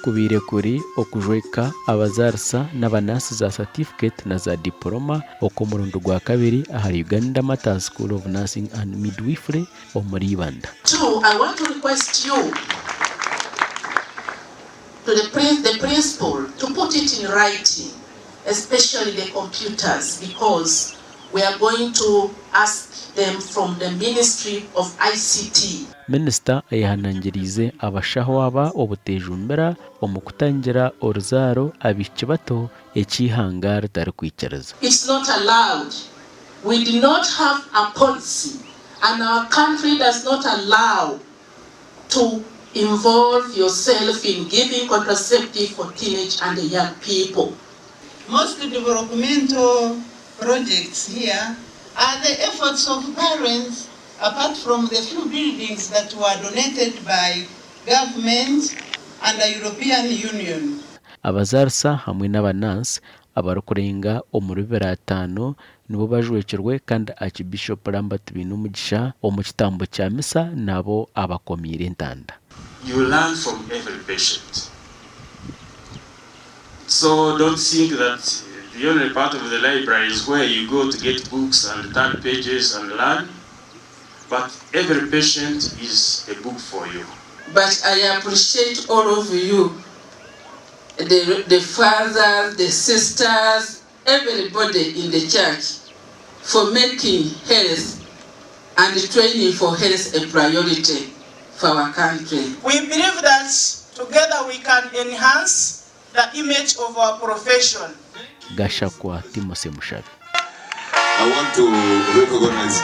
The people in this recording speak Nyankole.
Kubaire kuri okujweka abazaarisa n'abanaasi za satifiketi na za dipuloma okw'omurundi gwa kabiri ahari Uganda Martyrs School of Nursing and Midwifery omuri Ibanda. Two, I want to request you to the the principal to put it in writing especially the computers because we are going to ask them from the ministry of ICT. Minisita ayehanangiriize abashaho aba obutejumbira omu kutangira oruzaaro abaishiki bato eki eihanga ritarikwikiriza. It's not allowed, we do not have a policy and our country does not allow to involve yourself in giving contraceptive for teenage and young people. Most developmental projects here are the efforts of parents apart from the few buildings that were donated by government and the European Union. Abazaarisa hamwe n'abanansi abarikurenga omuri biraataano nibo bajwekirwe kandi Archbishop Lambert Bainomugisha omu kitambo kya misa nabo abakomiire entanda. You learn from every patient so don't think that the only part of the library is where you go to get books and turn pages and learn but every patient is a book for you. But I appreciate all of you, the, the fathers, the sisters, everybody in the church for making health and training for health a priority for our country. We believe that together we can enhance the image of our profession. Gashakwa Timothy Mushabe. I want to recognize